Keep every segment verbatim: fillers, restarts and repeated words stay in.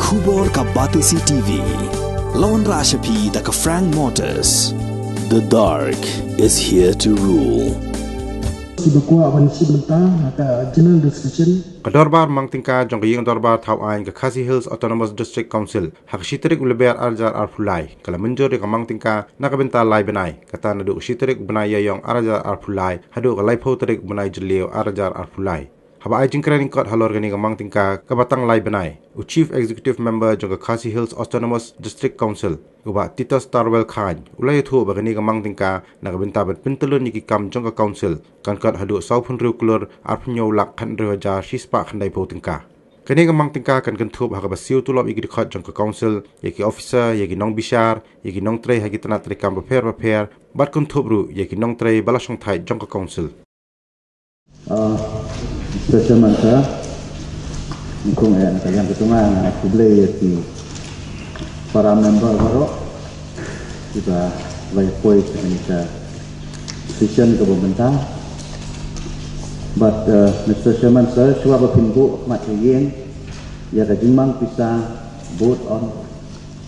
Khubor ka Batesi T V. Lawan Rashapi da ka Frank Motors. The dark is here to rule. Kiba kwah ban shim bynta ha ka general discussion. Ka dorbar mang tyngka jong ka ïing dorbar thaw aiñ ka Khasi Hills Autonomous District Council ha ka shi tarik u Lber ar hajar arphew lai ka la mynjur ïa ka mang tyngka na ka bynta lai bnai, kata naduh ka shi tarik u bnai Ïaïong ar hajar arphew lai haduh ka laiphew tarik u bnai Jylliew ar hajar arphew lai. Haba ai jingkren lyngkot halor kane ka mang tyngka kaba tang lai bnai, u Chief Executive Member jong ka Khasi Hills Autonomous District Council, u Bah Titus Tarwel Chyne, u la ïathuh ba kane ka mang tyngka na ka bynta ban pyntyllun ïa ki kam jong ka Council kan kot haduh sawphew hynriew klur arphew hynñiew lak khathynriew hajar shispah khyndaiphew tyngka. Kane ka mang tyngka kan kynthup ha kaba siew tulop ïa ki dkhot jong ka Council, ïa ki officer, ïa ki nongbishar, ïa ki nongtrei ha ki tnat treikam bapher bapher, bad kynthup ruh ïa ki nongtrei ba la shongthait jong ka Council. Ah, Mr. Chairman Sir, nyngkong eh na ka liang ka jong nga, nga khublei ïa ki para member baroh kiba la ïa poi sha kane ka session kaba mynta. Bad, eh, Mr. Chairman Sir, shuwa ba phin buh khmat ka ïing ïa ka jingmang pisa vote on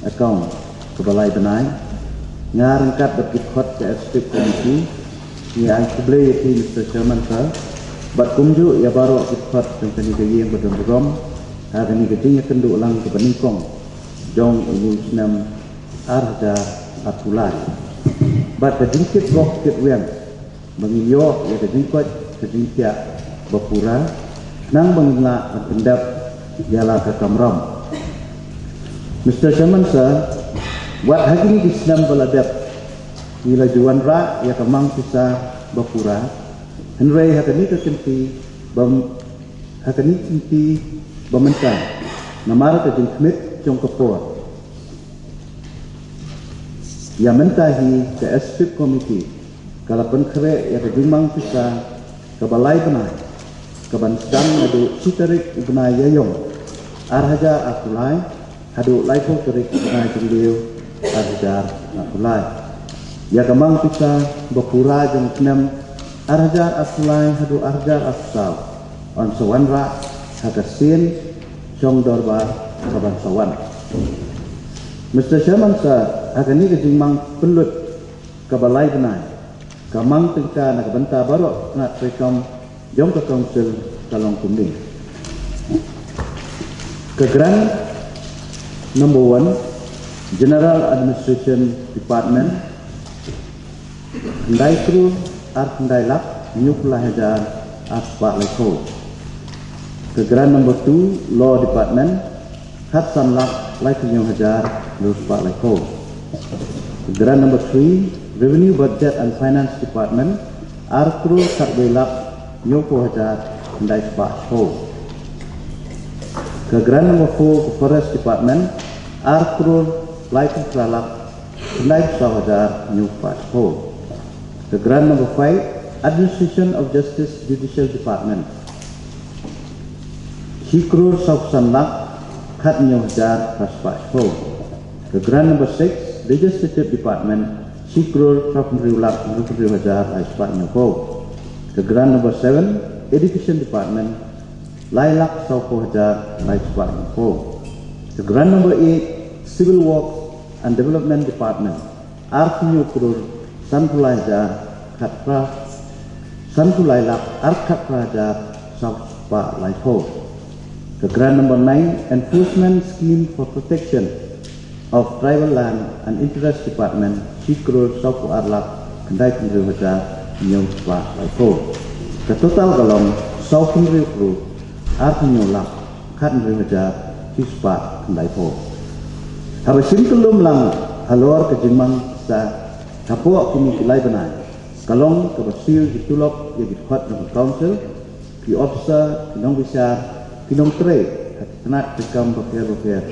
account kaba lai bnai, nga ryngkat bad ki dkhot ka Executive Committee ngi ai khublei ïa phi, Mr. Chairman Sir, bad kumjuh ïa baroh ki dkhot jong kane ka ïing ba don burom ha kane ka jingïakynduh lang kaba nyngkong jong une u snem ar hajar arphew lai. Bad ka jingkit bok kit wiang ba ngin ïoh ïa ka jingkoit ka jingthiah ba pura, khnang ba ngin lah ban pyndep ïa la ka kamram. Mr. Chairman Sir, wat ha kine ki snem ba la dep ngi la ju wanrah ïa ka mang pisa ba pura, hynrei ha kane ka kynti ba, ha kane ka kynti ba mynta, namar ka jingkhmih jong ka por, ïa mynta hi ka Executive Committee ka la pynkhreh ïa ka jingmang pisa kaba lai bnai, kaban sdang naduh shi tarik u bnai Ïaïong ar hajar arphew lai haduh laiphew tarik u bnai Jylliew ar hajar arphew lai. Ïa ka mang pisa ba pura jong u snem ar hajar arphew lai haduh ar hajar arphew saw yn sa wanrah ha ka sien shong dorbar kaban sa wan. Mr. Chairman Sir, ha kane ka jingmang pynlut kaba lai bnai, ka mang tyngka na ka bynta baroh tnat treikam jong ka Council ka long kumne. Ka grant number one, General Administration Department, khyndai klur ar khyndai lak hynñiewphew lai hajar arspah laiphew. Ka grant number two, Law Department, khatsan lak laiphew hynñiew hajar hynriewspah laiphew. Grant number three, Revenue Budget and Finance Department, ar klur khatwei lak hynñiewphew hajar khyndaispah shiphew. Ka grant number four, ka Forest Department, ar klur laiphew phra lak khyndaisaw hajar hynñiewspah shiphew. Ka grant number five, Administration of Justice Judicial Department, shi klur sawphew san lak khathynñiew hajar phraspah shiphew. Ka grant number six, Legislative Department, shi klur sawphew hynriew lak hynriewphew hynriew hajar laispah hynñiewphew. Ka grant number seven, Education Department, lai lak sawphew hajar laispah hynñiewphew. Ka grant number eight, Civil Works and Development Department, arphew hynñiew klur sanphew lai hajar khatphra, sanphew lai lak arkhatphra hajar sawspah laiphew. Ka grant number nine, Enforcement Scheme for Protection of Tribal Land and Interest Department, shi klur sawphew ar lak khyndaiphew hynriew hajar hynñiewspah laiphew. Ka total ka long sawphew hynriew klur arphew hynñiew lak khathynriew hajar shispah khyndaiphew. Haba shim kyllum lang halor ka jingmang pisa hapoh kine ki lai bnai, ka long kaba siew ïa ki tulop ïa ki dkhot jong ka Council, ki officer, ki nongbishar, ki nongtrei ha ki tnat treikam bapher bapher,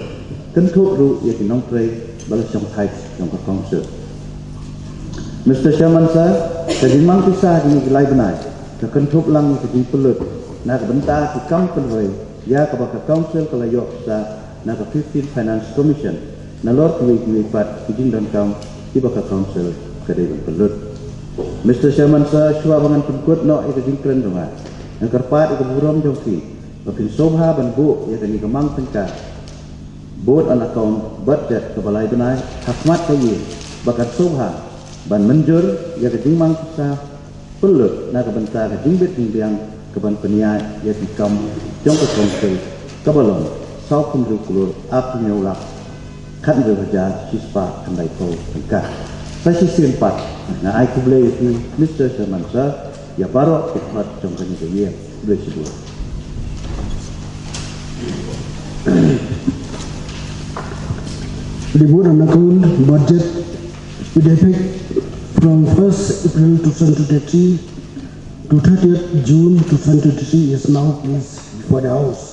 kynthup ruh ïa ki nongtrei ba la shongthait jong ka Council. Mr. Chairman Sir, ka jingmang pisa ha kine ki lai bnai ka kynthup lang ïa ka jingpynlut na ka bynta ki kam pynroi ïa kaba ka Council ka la ïoh pisa na ka fifteenth Finance Commission, nalor kiwei kiwei pat ki jingdonkam kiba ka Council ka dei ban pynlut. Mr. Chairman Sir, shuwa ba ngan pynkut noh ïa ka jingkren jong nga, nga kyrpad ïa ka burom jong phi ba phin sngewbha ban buh ïa kane ka mang tyngka Vote on account budget kaba lai bnai ha khmat ka ïing ba kan sngewbha ban mynjur ïa ka jingmang pisa pynlut na ka bynta ka jingbit jingbiang kaban pynïaid ïa ki kam jong ka council kaba long saw phew hynriew klur arphew hynñiew lak khathynriew hajar shispah khyndai phew tyngka. Sa shisien pat nga ai khublei ïa phi Mister Chairman Sir, ïa baroh ki khmat jong kane ka ïing. Khublei shibun. The vote on account budget with effect from first April twenty twenty-three to thirtieth June twenty twenty-three is now placed before the House.